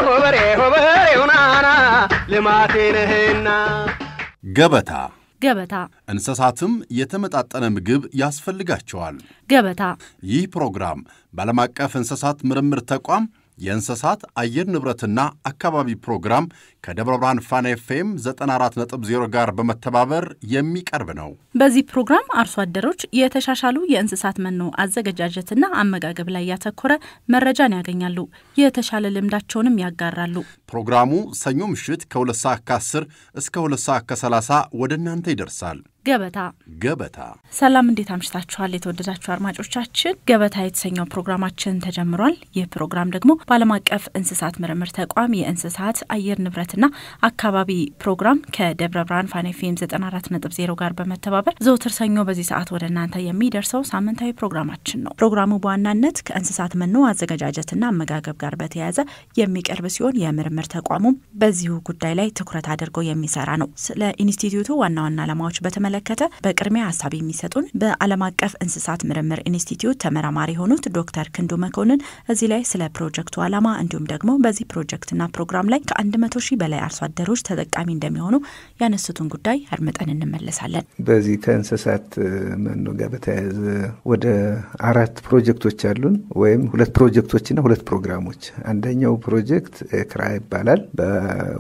ሆበሬ ሆበሬ ሆናና ልማቴ ነህና። ገበታ። ገበታ። እንስሳትም የተመጣጠነ ምግብ ያስፈልጋቸዋል። ገበታ። ይህ ፕሮግራም በዓለም አቀፍ እንስሳት ምርምር ተቋም የእንስሳት አየር ንብረትና አካባቢ ፕሮግራም ከደብረ ብርሃን ፋና ኤፍኤም 94.0 ጋር በመተባበር የሚቀርብ ነው። በዚህ ፕሮግራም አርሶ አደሮች የተሻሻሉ የእንስሳት መኖ አዘገጃጀትና አመጋገብ ላይ ያተኮረ መረጃን ያገኛሉ፣ የተሻለ ልምዳቸውንም ያጋራሉ። ፕሮግራሙ ሰኞ ምሽት ከ2 ሰዓት ከ10 እስከ 2 ሰዓት ከ30 ወደ እናንተ ይደርሳል። ገበታ። ገበታ። ሰላም፣ እንዴት አምሽታችኋል? የተወደዳችሁ አድማጮቻችን፣ ገበታ የተሰኘው ፕሮግራማችን ተጀምሯል። ይህ ፕሮግራም ደግሞ በዓለም አቀፍ እንስሳት ምርምር ተቋም የእንስሳት አየር ንብረትና አካባቢ ፕሮግራም ከደብረ ብርሃን ፋና ኤፍኤም 94.0 ጋር በመተባበር ዘውትር ሰኞ በዚህ ሰዓት ወደ እናንተ የሚደርሰው ሳምንታዊ ፕሮግራማችን ነው። ፕሮግራሙ በዋናነት ከእንስሳት መኖ አዘገጃጀትና አመጋገብ ጋር በተያያዘ የሚቀርብ ሲሆን የምርምር ተቋሙም በዚሁ ጉዳይ ላይ ትኩረት አድርጎ የሚሰራ ነው። ስለ ኢንስቲትዩቱ ዋና ዋና ዓላማዎች በተመለከተ በቅድሚያ ሀሳብ የሚሰጡን በዓለም አቀፍ እንስሳት ምርምር ኢንስቲትዩት ተመራማሪ የሆኑት ዶክተር ክንዱ መኮንን እዚህ ላይ ስለ ፕሮጀክቱ ዓላማ እንዲሁም ደግሞ በዚህ ፕሮጀክትና ፕሮግራም ላይ ከ100 ሺህ በላይ አርሶ አደሮች ተጠቃሚ እንደሚሆኑ ያነሱትን ጉዳይ አድምጠን እንመለሳለን። በዚህ ከእንስሳት መኖ ጋር በተያያዘ ወደ 4 ፕሮጀክቶች አሉን፣ ወይም 2 ፕሮጀክቶችና 2 ፕሮግራሞች። አንደኛው ፕሮጀክት ኤክራ ይባላል፣ በ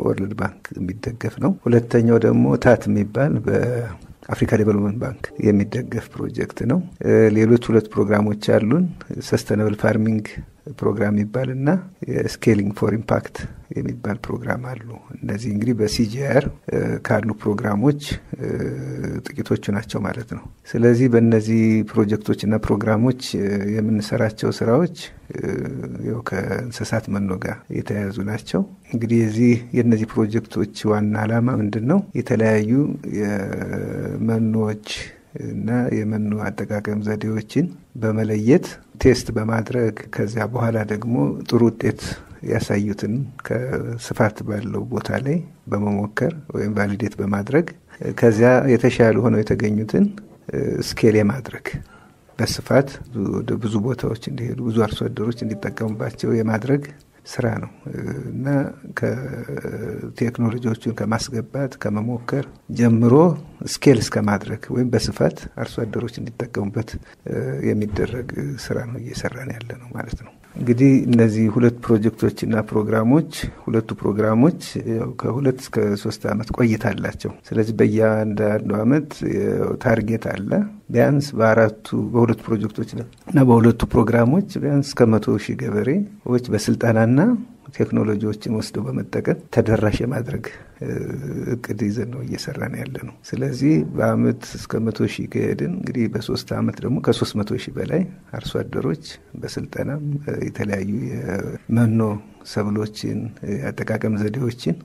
World Bank የሚደገፍ ነው። ሁለተኛው ደግሞ TAT የሚባል በአፍሪካ Development Bank የሚደገፍ ፕሮጀክት ነው። ሌሎች 2 ፕሮግራሞች አሉን። Sustainable Farming Program ይባልና Scaling for Impact የሚባል ፕሮግራም አሉ። እነዚህ እንግዲህ በ CGIAR ካሉ ፕሮግራሞች ጥቂቶቹ ናቸው ማለት ነው። ስለዚህ በእነዚህ ፕሮጀክቶችና ፕሮግራሞች የምንሰራቸው ስራዎች ያው ከእንስሳት መኖ ጋር የተያያዙ ናቸው። እንግዲህ የእነዚህ ፕሮጀክቶች ዋና ዓላማ ምንድን ነው? የተለያዩ የመኖዎች እና የመኖ አጠቃቀም ዘዴዎችን በመለየት test በማድረግ ከዚያ በኋላ ደግሞ ጥሩ ውጤት ያሳዩትን ከስፋት ባለው ቦታ ላይ በመሞከር ወይም validate በማድረግ ከዚያ የተሻሉ ሆነው የተገኙትን scale የማድረግ፣ በስፋት ወደ ብዙ ቦታዎች እንዲሄዱ፣ ብዙ አርሶ አደሮች እንዲጠቀሙባቸው የማድረግ ስራ ነው እና ከቴክኖሎጂዎቹን ከማስገባት ከመሞከር ጀምሮ scale እስከ ማድረግ ወይም በስፋት አርሶ አደሮች እንዲጠቀሙበት የሚደረግ ስራ ነው እየሰራን ያለ ነው ማለት ነው። እንግዲህ እነዚህ 2 ፕሮጀክቶችና ፕሮግራሞች፣ ሁለቱ ፕሮግራሞች ያው ከ2 እስከ 3 ዓመት ቆይታ አላቸው። ስለዚህ በእያንዳንዱ ዓመት target አለ። ቢያንስ በአራቱ፣ በሁለቱ ፕሮጀክቶች እና በሁለቱ ፕሮግራሞች ቢያንስ ከ100,000 ገበሬዎች በስልጠናና ቴክኖሎጂዎችን ወስደው በመጠቀም ተደራሽ የማድረግ እቅድ ይዘን ነው እየሰራን ያለ ነው። ስለዚህ በአመት እስከ 100,000 ከሄድን እንግዲህ በ3 ዓመት ደግሞ ከ300,000 በላይ አርሶ አደሮች በስልጠናም የተለያዩ የመኖ ሰብሎችን የአጠቃቀም ዘዴዎችን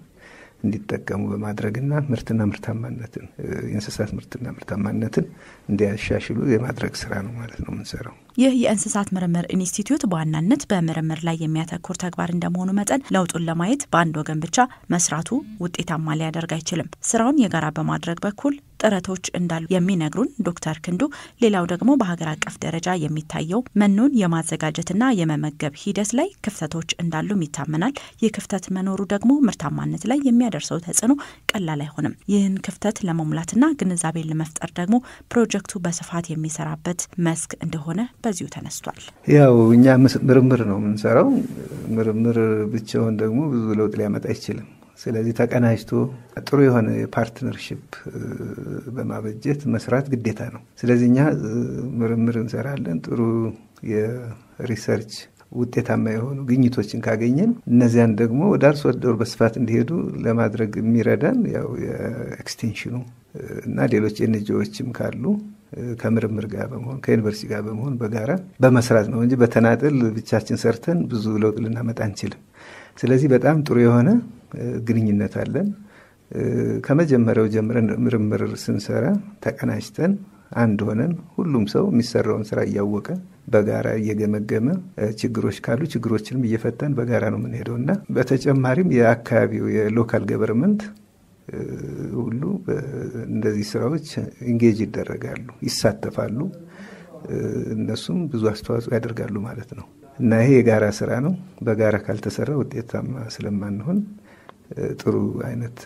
እንዲጠቀሙ በማድረግና ምርትና ምርታማነትን፣ የእንስሳት ምርትና ምርታማነትን እንዲያሻሽሉ የማድረግ ስራ ነው ማለት ነው የምንሰራው። ይህ የእንስሳት ምርምር ኢንስቲትዩት በዋናነት በምርምር ላይ የሚያተኩር ተግባር እንደመሆኑ መጠን ለውጡን ለማየት በአንድ ወገን ብቻ መስራቱ ውጤታማ ሊያደርግ አይችልም። ስራውን የጋራ በማድረግ በኩል ጥረቶች እንዳሉ የሚነግሩን ዶክተር ክንዱ፣ ሌላው ደግሞ በሀገር አቀፍ ደረጃ የሚታየው መኖን የማዘጋጀትና የመመገብ ሂደት ላይ ክፍተቶች እንዳሉም ይታመናል። ይህ ክፍተት መኖሩ ደግሞ ምርታማነት ላይ የሚያደርሰው ተጽዕኖ ቀላል አይሆንም። ይህን ክፍተት ለመሙላትና ግንዛቤን ለመፍጠር ደግሞ ፕሮጀክቱ በስፋት የሚሰራበት መስክ እንደሆነ በዚሁ ተነስቷል። ያው እኛ ምርምር ነው የምንሰራው። ምርምር ብቻውን ደግሞ ብዙ ለውጥ ሊያመጣ አይችልም። ስለዚህ ተቀናጅቶ ጥሩ የሆነ የ partnership በማበጀት መስራት ግዴታ ነው። ስለዚህ እኛ ምርምር እንሰራለን። ጥሩ የ research ውጤታማ የሆኑ ግኝቶችን ካገኘን እነዚያን ደግሞ ወደ አርሶ አደሩ በስፋት እንዲሄዱ ለማድረግ የሚረዳን ያው የ extension ኑ እና ሌሎች NGO ዎችም ካሉ ከምርምር ጋር በመሆን፣ ከዩኒቨርሲቲ ጋር በመሆን በጋራ በመስራት ነው እንጂ በተናጥል ብቻችን ሰርተን ብዙ ለውጥ ልናመጣ አንችልም። ስለዚህ በጣም ጥሩ የሆነ ግንኙነት አለን። ከመጀመሪያው ጀምረን ምርምር ስንሰራ ተቀናጅተን አንድ ሆነን ሁሉም ሰው የሚሰራውን ስራ እያወቀ በጋራ እየገመገመ ችግሮች ካሉ ችግሮችንም እየፈታን በጋራ ነው የምንሄደው እና በተጨማሪም የአካባቢው የ local government ሁሉ እንደዚህ ስራዎች engage ይደረጋሉ፣ ይሳተፋሉ። እነሱም ብዙ አስተዋጽኦ ያደርጋሉ ማለት ነው። እና ይሄ የጋራ ስራ ነው። በጋራ ካልተሰራ ውጤታማ ስለማንሆን ጥሩ አይነት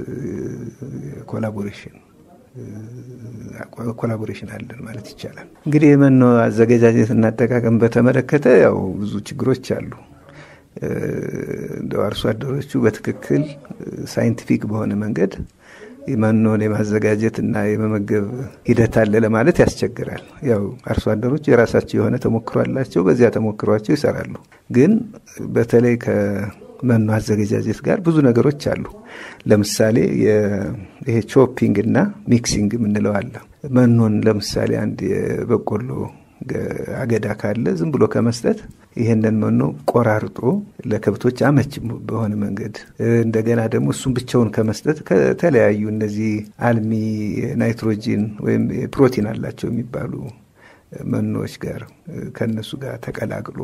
collaboration አለን ማለት ይቻላል። እንግዲህ የመኖ አዘገጃጀትና አጠቃቀም በተመለከተ ያው ብዙ ችግሮች አሉ። እንደው አርሶ አደሮቹ በትክክል scientific በሆነ መንገድ የመኖን የማዘጋጀት እና የመመገብ ሂደት አለ ለማለት ያስቸግራል። ያው አርሶ አደሮች የራሳቸው የሆነ ተሞክሮ አላቸው። በዚያ ተሞክሯቸው ይሰራሉ። ግን በተለይ ከመኖ አዘገጃጀት ጋር ብዙ ነገሮች አሉ። ለምሳሌ ይሄ chopping እና mixing የምንለው አለ። መኖን ለምሳሌ አንድ የበቆሎ አገዳ ካለ ዝም ብሎ ከመስጠት ይህንን መኖ ቆራርጦ ለከብቶች አመች በሆነ መንገድ፣ እንደገና ደግሞ እሱን ብቻውን ከመስጠት ከተለያዩ እነዚህ አልሚ ናይትሮጂን ወይም ፕሮቲን አላቸው የሚባሉ መኖዎች ጋር ከነሱ ጋር ተቀላቅሎ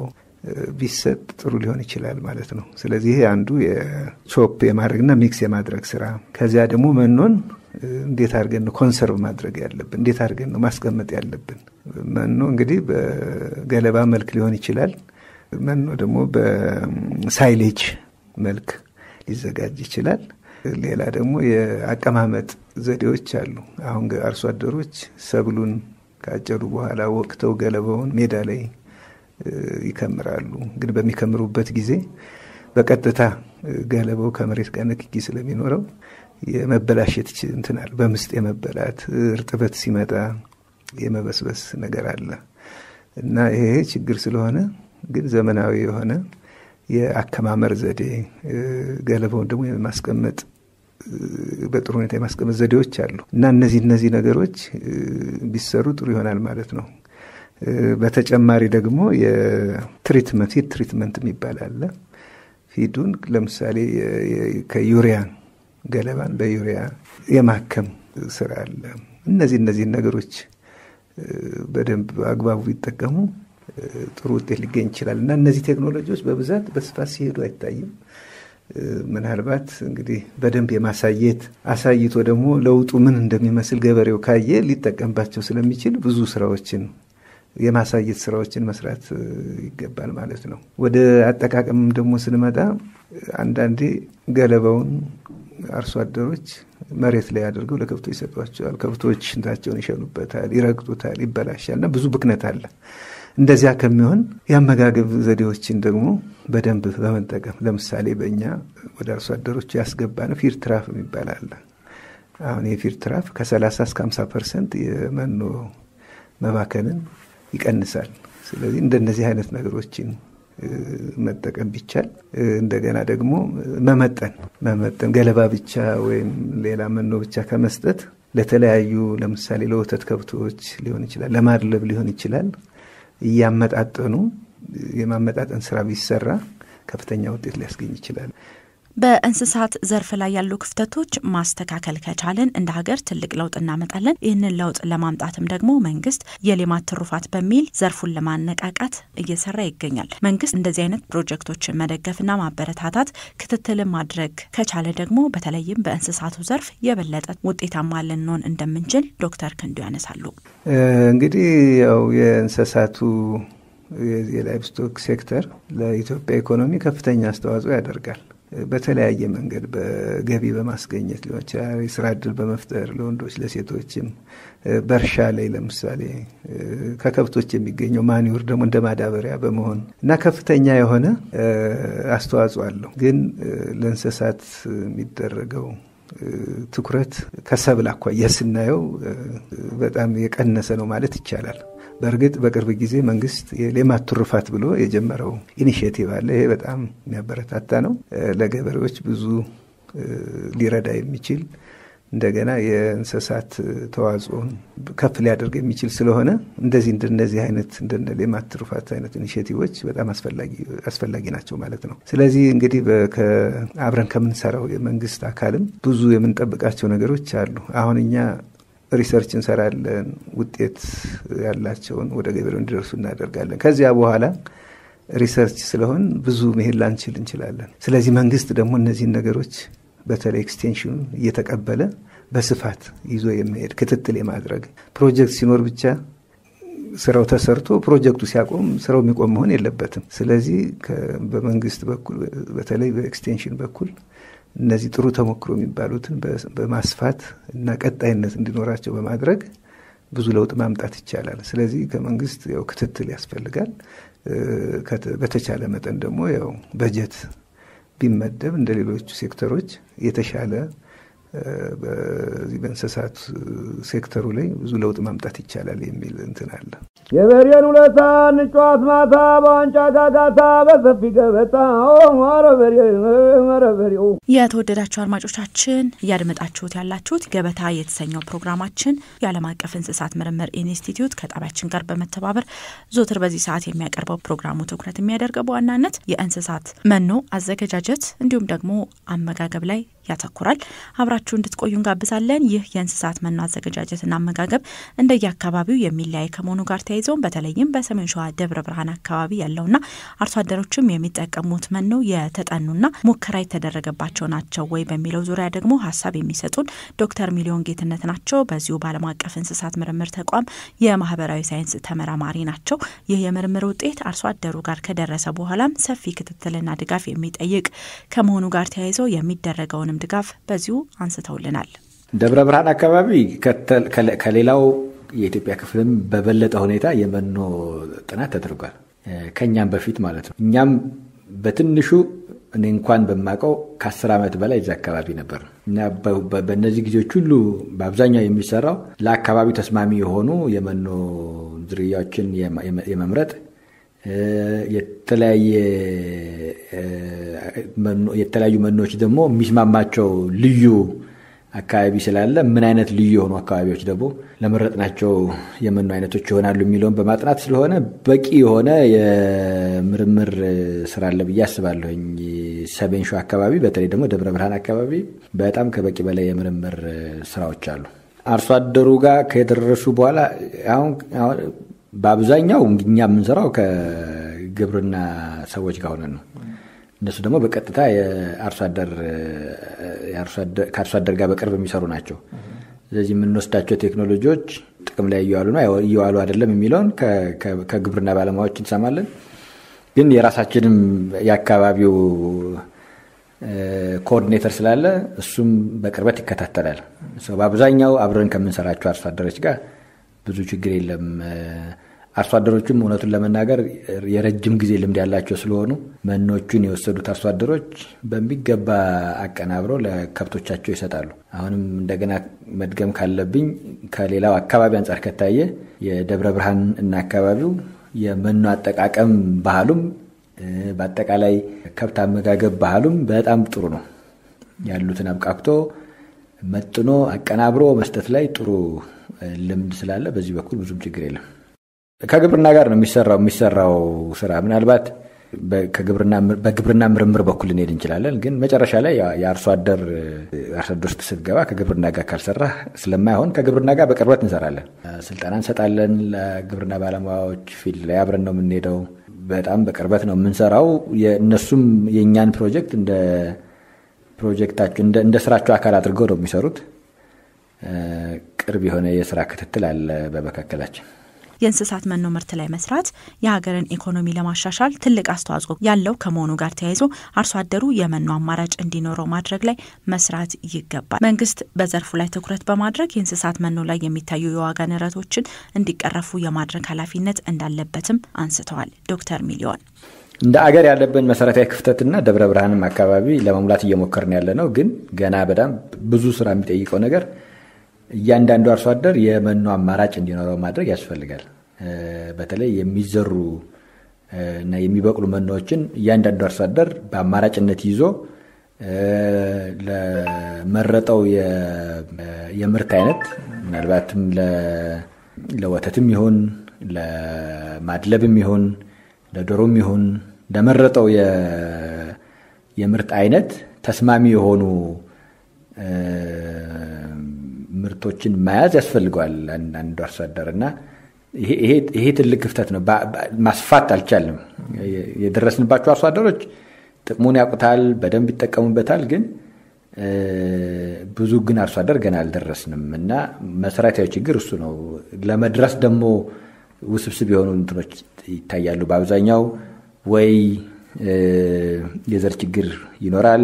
ቢሰጥ ጥሩ ሊሆን ይችላል ማለት ነው። ስለዚህ ይሄ አንዱ የ chop የማድረግና mix የማድረግ ስራ። ከዚያ ደግሞ መኖን እንዴት አድርገን ነው conserve ማድረግ ያለብን? እንዴት አድርገን ነው ማስቀመጥ ያለብን? መኖ እንግዲህ በገለባ መልክ ሊሆን ይችላል። መኖ ደግሞ በ silage መልክ ሊዘጋጅ ይችላል። ሌላ ደግሞ የአቀማመጥ ዘዴዎች አሉ። አሁን አርሶ አደሮች ሰብሉን ካጨዱ በኋላ ወቅተው ገለባውን ሜዳ ላይ ይከምራሉ። ግን በሚከምሩበት ጊዜ በቀጥታ ገለባው ከመሬት ጋር ንክኪ ስለሚኖረው የመበላሸት እንትን አለ። በምስጥ የመበላት፣ እርጥበት ሲመጣ የመበስበስ ነገር አለ እና ይሄ ችግር ስለሆነ ግን ዘመናዊ የሆነ የአከማመር ዘዴ፣ ገለባውን ደግሞ የማስቀመጥ፣ በጥሩ ሁኔታ የማስቀመጥ ዘዴዎች አሉ እና እነዚህ ነገሮች ቢሰሩ ጥሩ ይሆናል ማለት ነው። በተጨማሪ ደግሞ የ treatment፣ feed treatment የሚባል አለ። Feed ኡን ለምሳሌ ከዩሪያ፣ ገለባን በዩሪያ የማከም ስራ አለ። እነዚህን ነገሮች በደንብ አግባቡ ቢጠቀሙ ጥሩ ውጤት ሊገኝ ይችላል እና እነዚህ ቴክኖሎጂዎች በብዛት በስፋት ሲሄዱ አይታይም። ምናልባት እንግዲህ በደንብ የማሳየት፣ አሳይቶ ደግሞ ለውጡ ምን እንደሚመስል ገበሬው ካየ ሊጠቀምባቸው ስለሚችል ብዙ ስራዎችን፣ የማሳየት ስራዎችን መስራት ይገባል ማለት ነው። ወደ አጠቃቀምም ደግሞ ስንመጣ አንዳንዴ ገለባውን አርሶ አደሮች መሬት ላይ አድርገው ለከብቶች ይሰጧቸዋል። ከብቶች ሽንታቸውን ይሸኑበታል፣ ይረግጡታል፣ ይበላሻል እና ብዙ ብክነት አለ። እንደዚያ ከሚሆን የአመጋገብ ዘዴዎችን ደግሞ በደንብ በመጠቀም፣ ለምሳሌ በእኛ ወደ አርሶ አደሮች ያስገባነው feed trough የሚባል አለ። አሁን የ feed trough ከ30 እስከ 50% የመኖ መባከንን ይቀንሳል። ስለዚህ እንደነዚህ አይነት ነገሮችን መጠቀም ቢቻል፣ እንደገና ደግሞ መመጠን፣ ገለባ ብቻ ወይም ሌላ መኖ ብቻ ከመስጠት ለተለያዩ፣ ለምሳሌ ለወተት ከብቶች ሊሆን ይችላል፣ ለማድለብ ሊሆን ይችላል፣ እያመጣጠኑ የማመጣጠን ስራ ቢሰራ ከፍተኛ ውጤት ሊያስገኝ ይችላል። በእንስሳት ዘርፍ ላይ ያሉ ክፍተቶች ማስተካከል ከቻልን እንደ ሀገር ትልቅ ለውጥ እናመጣለን። ይህንን ለውጥ ለማምጣትም ደግሞ መንግስት የሌማት ትሩፋት በሚል ዘርፉን ለማነቃቃት እየሰራ ይገኛል። መንግስት እንደዚህ አይነት ፕሮጀክቶችን መደገፍና ማበረታታት፣ ክትትልን ማድረግ ከቻለ ደግሞ በተለይም በእንስሳቱ ዘርፍ የበለጠ ውጤታማ ልንሆን እንደምንችል ዶክተር ክንዱ ያነሳሉ። እንግዲህ ያው የእንስሳቱ የ livestock sector ለኢትዮጵያ ኢኮኖሚ ከፍተኛ አስተዋጽኦ ያደርጋል። በተለያየ መንገድ በገቢ በማስገኘት ሊሆን ይችላል፣ የስራ እድል በመፍጠር ለወንዶች ለሴቶችም፣ በእርሻ ላይ ለምሳሌ ከከብቶች የሚገኘው manure ደግሞ እንደ ማዳበሪያ በመሆን እና ከፍተኛ የሆነ አስተዋጽኦ አለው። ግን ለእንስሳት የሚደረገው ትኩረት ከሰብል አኳያ ስናየው በጣም የቀነሰ ነው ማለት ይቻላል። በእርግጥ በቅርብ ጊዜ መንግስት የሌማት ትሩፋት ብሎ የጀመረው initiative አለ። ይሄ በጣም የሚያበረታታ ነው። ለገበሬዎች ብዙ ሊረዳ የሚችል፣ እንደገና የእንስሳት ተዋጽኦን ከፍ ሊያደርግ የሚችል ስለሆነ እንደነዚህ አይነት እንደነ ሌማት ትሩፋት አይነት initiative ኦች በጣም አስፈላጊ ናቸው ማለት ነው። ስለዚህ እንግዲህ አብረን ከምንሰራው የመንግስት አካልም ብዙ የምንጠብቃቸው ነገሮች አሉ። አሁን እኛ research እንሰራለን፣ ውጤት ያላቸውን ወደ ገበሬው እንዲደርሱ እናደርጋለን። ከዚያ በኋላ research ስለሆን ብዙ መሄድ ላንችል እንችላለን። ስለዚህ መንግስት ደግሞ እነዚህን ነገሮች በተለይ extension ኑን እየተቀበለ በስፋት ይዞ የመሄድ፣ ክትትል የማድረግ፣ ፕሮጀክት ሲኖር ብቻ ስራው ተሰርቶ ፕሮጀክቱ ሲያቆም ስራው የሚቆም መሆን የለበትም። ስለዚህ በመንግስት በኩል በተለይ በ extension በኩል እነዚህ ጥሩ ተሞክሮ የሚባሉትን በማስፋት እና ቀጣይነት እንዲኖራቸው በማድረግ ብዙ ለውጥ ማምጣት ይቻላል። ስለዚህ ከመንግስት ያው ክትትል ያስፈልጋል። በተቻለ መጠን ደግሞ ያው በጀት ቢመደብ እንደ ሌሎቹ ሴክተሮች የተሻለ በዚህ በእንስሳት ሴክተሩ ላይ ብዙ ለውጥ ማምጣት ይቻላል የሚል እንትን አለ። የበሬን ውለታ እንጫወት ማታ በዋንጫ ጋጋታ በሰፊ ገበታ ኧረ በሬ ኧረ በሬው። የተወደዳችሁ አድማጮቻችን፣ እያደመጣችሁት ያላችሁት ገበታ የተሰኘው ፕሮግራማችን የዓለም አቀፍ እንስሳት ምርምር ኢንስቲትዩት ከጣቢያችን ጋር በመተባበር ዘወትር በዚህ ሰዓት የሚያቀርበው ፕሮግራሙ ትኩረት የሚያደርገው በዋናነት የእንስሳት መኖ አዘገጃጀት እንዲሁም ደግሞ አመጋገብ ላይ ያተኩራል። አብራችሁ እንድትቆዩ እንጋብዛለን። ይህ የእንስሳት መኖ አዘገጃጀትና አመጋገብ እንደየአካባቢው የሚለያይ ከመሆኑ ጋር ተያይዘውም በተለይም በሰሜን ሸዋ ደብረ ብርሃን አካባቢ ያለውና አርሶ አደሮችም የሚጠቀሙት መኖ የተጠኑና ሙከራ የተደረገባቸው ናቸው ወይ በሚለው ዙሪያ ደግሞ ሀሳብ የሚሰጡን ዶክተር ሚሊዮን ጌትነት ናቸው። በዚሁ በዓለም አቀፍ እንስሳት ምርምር ተቋም የማህበራዊ ሳይንስ ተመራማሪ ናቸው። ይህ የምርምር ውጤት አርሶ አደሩ ጋር ከደረሰ በኋላም ሰፊ ክትትልና ድጋፍ የሚጠይቅ ከመሆኑ ጋር ተያይዘው የሚደረገውንም ድጋፍ በዚሁ አንስተውልናል። ደብረ ብርሃን አካባቢ ከሌላው የኢትዮጵያ ክፍልም በበለጠ ሁኔታ የመኖ ጥናት ተደርጓል። ከኛም በፊት ማለት ነው። እኛም በትንሹ እኔ እንኳን በማውቀው ከ10 ዓመት በላይ እዚያ አካባቢ ነበር እና በእነዚህ ጊዜዎች ሁሉ በአብዛኛው የሚሰራው ለአካባቢው ተስማሚ የሆኑ የመኖ ዝርያዎችን የመምረጥ፣ የተለያዩ መኖች ደግሞ የሚስማማቸው ልዩ አካባቢ ስላለ ምን አይነት ልዩ የሆኑ አካባቢዎች ደግሞ ለመረጥናቸው የመኖ አይነቶች ይሆናሉ የሚለውን በማጥናት ስለሆነ በቂ የሆነ የምርምር ስራ አለ ብዬ አስባለሁኝ። ሰሜን ሸዋ አካባቢ በተለይ ደግሞ ደብረ ብርሃን አካባቢ በጣም ከበቂ በላይ የምርምር ስራዎች አሉ። አርሶ አደሩ ጋር ከደረሱ በኋላ አሁን በአብዛኛው እኛ የምንሰራው ከግብርና ሰዎች ጋር ሆነን ነው። እነሱ ደግሞ በቀጥታ ከአርሶ አደር ጋር በቅርብ የሚሰሩ ናቸው። ስለዚህ የምንወስዳቸው ቴክኖሎጂዎች ጥቅም ላይ እየዋሉ ነው እየዋሉ አይደለም የሚለውን ከግብርና ባለሙያዎች እንሰማለን። ግን የራሳችንም የአካባቢው coordinator ስላለ እሱም በቅርበት ይከታተላል። በአብዛኛው አብረን ከምንሰራቸው አርሶ አደሮች ጋር ብዙ ችግር የለም። አርሶ አደሮቹም እውነቱን ለመናገር የረጅም ጊዜ ልምድ ያላቸው ስለሆኑ መኖቹን የወሰዱት አርሶ አደሮች በሚገባ አቀናብረው ለከብቶቻቸው ይሰጣሉ። አሁንም እንደገና መድገም ካለብኝ ከሌላው አካባቢ አንጻር ከታየ የደብረ ብርሃን እና አካባቢው የመኖ አጠቃቀም ባህሉም በአጠቃላይ ከብት አመጋገብ ባህሉም በጣም ጥሩ ነው። ያሉትን አብቃቅቶ መጥኖ አቀናብሮ መስጠት ላይ ጥሩ ልምድ ስላለ በዚህ በኩል ብዙም ችግር የለም። ከግብርና ጋር ነው የሚሰራው ስራ። ምናልባት በግብርና ምርምር በኩል ልንሄድ እንችላለን። ግን መጨረሻ ላይ የአርሶ አደር ውስጥ ስትገባ ከግብርና ጋር ካልሰራህ ስለማይሆን ከግብርና ጋር በቅርበት እንሰራለን። ስልጠና እንሰጣለን ለግብርና ባለሙያዎች። field ላይ አብረን ነው የምንሄደው። በጣም በቅርበት ነው የምንሰራው። እነሱም የእኛን ፕሮጀክት እንደ ፕሮጀክታቸው እንደ ስራቸው አካል አድርገው ነው የሚሰሩት። ቅርብ የሆነ የስራ ክትትል አለ በመካከላችን። የእንስሳት መኖ ምርት ላይ መስራት የሀገርን ኢኮኖሚ ለማሻሻል ትልቅ አስተዋጽኦ ያለው ከመሆኑ ጋር ተያይዞ አርሶ አደሩ የመኖ አማራጭ እንዲኖረው ማድረግ ላይ መስራት ይገባል። መንግስት በዘርፉ ላይ ትኩረት በማድረግ የእንስሳት መኖ ላይ የሚታዩ የዋጋ ንረቶችን እንዲቀረፉ የማድረግ ኃላፊነት እንዳለበትም አንስተዋል ዶክተር ሚሊዮን። እንደ አገር ያለብን መሰረታዊ ክፍተትና ደብረ ብርሃንም አካባቢ ለመሙላት እየሞከርን ያለ ነው። ግን ገና በጣም ብዙ ስራ የሚጠይቀው ነገር እያንዳንዱ አርሶ አደር የመኖ አማራጭ እንዲኖረው ማድረግ ያስፈልጋል። በተለይ የሚዘሩ እና የሚበቅሉ መኖዎችን እያንዳንዱ አርሶ አደር በአማራጭነት ይዞ ለመረጠው የምርት አይነት ምናልባትም ለወተትም ይሁን ለማድለብም ይሁን ለዶሮም ይሁን ለመረጠው የምርት አይነት ተስማሚ የሆኑ ምርቶችን መያዝ ያስፈልገዋል አንዱ አርሶ አደር እና ይሄ ትልቅ ክፍተት ነው። ማስፋት አልቻልንም። የደረስንባቸው አርሶ አደሮች ጥቅሙን ያውቁታል፣ በደንብ ይጠቀሙበታል። ግን ብዙ ግን አርሶ አደር ገና አልደረስንም እና መሰረታዊ ችግር እሱ ነው። ለመድረስ ደግሞ ውስብስብ የሆኑ እንትኖች ይታያሉ። በአብዛኛው ወይ የዘር ችግር ይኖራል፣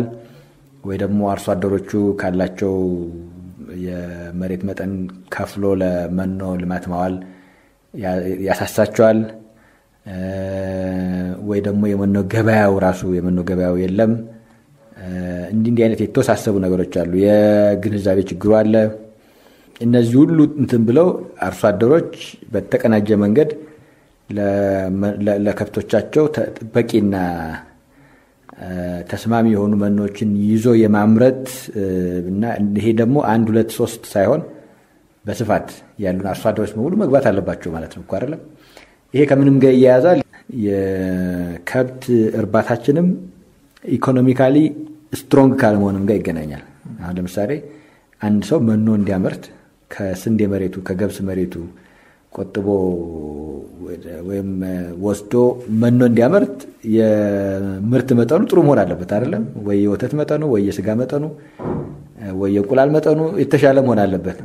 ወይ ደግሞ አርሶ አደሮቹ ካላቸው የመሬት መጠን ከፍሎ ለመኖ ልማት ማዋል ያሳሳቸዋል፣ ወይ ደግሞ የመኖ ገበያው ራሱ የመኖ ገበያው የለም። እንዲህ እንዲህ አይነት የተወሳሰቡ ነገሮች አሉ። የግንዛቤ ችግሩ አለ። እነዚህ ሁሉ እንትን ብለው አርሶ አደሮች በተቀናጀ መንገድ ለከብቶቻቸው በቂና ተስማሚ የሆኑ መኖችን ይዞ የማምረት እና ይሄ ደግሞ 1 2 3 ሳይሆን በስፋት ያሉን አርሶ አደሮች በሙሉ መግባት አለባቸው ማለት ነው እኮ አይደለም። ይሄ ከምንም ጋር ይያያዛል። የከብት እርባታችንም economically strong ካለመሆንም ጋር ይገናኛል። አሁን ለምሳሌ አንድ ሰው መኖ እንዲያመርት ከስንዴ መሬቱ ከገብስ መሬቱ ቆጥቦ ወይም ወስዶ መኖ እንዲያመርት የምርት መጠኑ ጥሩ መሆን አለበት አይደለም ወይ? የወተት መጠኑ ወይ የስጋ መጠኑ ወይ የእንቁላል መጠኑ የተሻለ መሆን አለበት።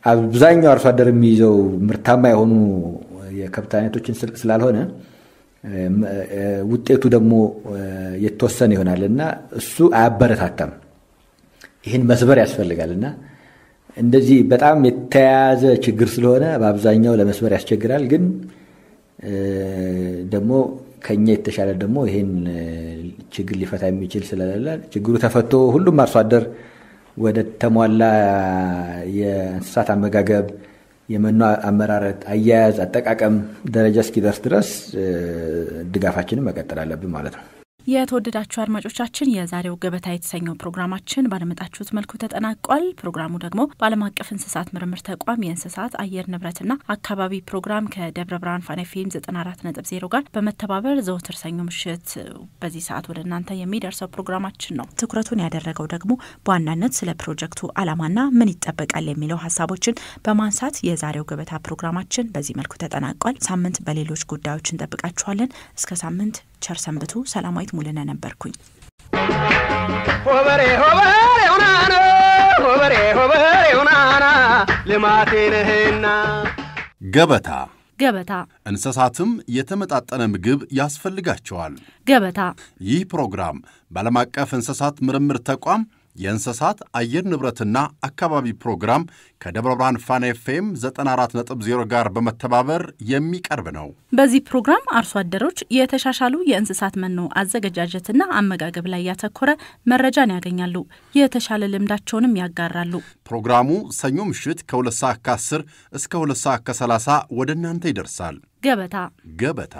አብዛኛው አርሶ አደር የሚይዘው ምርታማ የሆኑ የከብት አይነቶችን ስላልሆነ ውጤቱ ደግሞ የተወሰነ ይሆናልና እሱ አያበረታታም። ይህን መስበር ያስፈልጋልና እንደዚህ በጣም የተያያዘ ችግር ስለሆነ በአብዛኛው ለመስበር ያስቸግራል። ግን ደግሞ ከኛ የተሻለ ደግሞ ይሄን ችግር ሊፈታ የሚችል ስለሌለ ችግሩ ተፈቶ ሁሉም አርሶ አደር ወደ ተሟላ የእንስሳት አመጋገብ፣ የመኖ አመራረት፣ አያያዝ፣ አጠቃቀም ደረጃ እስኪደርስ ድረስ ድጋፋችንን መቀጠል አለብን ማለት ነው። የተወደዳችሁ አድማጮቻችን፣ የዛሬው ገበታ የተሰኘው ፕሮግራማችን ባደመጣችሁት መልኩ ተጠናቋል። ፕሮግራሙ ደግሞ በዓለም አቀፍ እንስሳት ምርምር ተቋም የእንስሳት አየር ንብረትና አካባቢ ፕሮግራም ከደብረ ብርሃን ፋና ኤፍ ኤም 94.0 ጋር በመተባበር ዘወትር ሰኞ ምሽት በዚህ ሰዓት ወደ እናንተ የሚደርሰው ፕሮግራማችን ነው። ትኩረቱን ያደረገው ደግሞ በዋናነት ስለ ፕሮጀክቱ ዓላማና ምን ይጠበቃል የሚለው ሀሳቦችን በማንሳት የዛሬው ገበታ ፕሮግራማችን በዚህ መልኩ ተጠናቋል። ሳምንት በሌሎች ጉዳዮች እንጠብቃችኋለን። እስከ ሳምንት ቸር ሰንብቱ። ሰላማዊት ሙሉነህ ነበርኩኝ። ሆበሬ ሆበሬ ሆናና ሆበሬ ሆበሬ ሆናና ልማቴ ነህና። ገበታ። ገበታ። እንስሳትም የተመጣጠነ ምግብ ያስፈልጋቸዋል። ገበታ። ይህ ፕሮግራም በዓለም አቀፍ እንስሳት ምርምር ተቋም የእንስሳት አየር ንብረትና አካባቢ ፕሮግራም ከደብረ ብርሃን ፋና ኤፍ ኤም 94.0 ጋር በመተባበር የሚቀርብ ነው። በዚህ ፕሮግራም አርሶ አደሮች የተሻሻሉ የእንስሳት መኖ አዘገጃጀትና አመጋገብ ላይ ያተኮረ መረጃን ያገኛሉ፣ የተሻለ ልምዳቸውንም ያጋራሉ። ፕሮግራሙ ሰኞ ምሽት ከ2 ሰዓት ከ10 እስከ 2 ሰዓት ከ30 ወደ እናንተ ይደርሳል። ገበታ። ገበታ።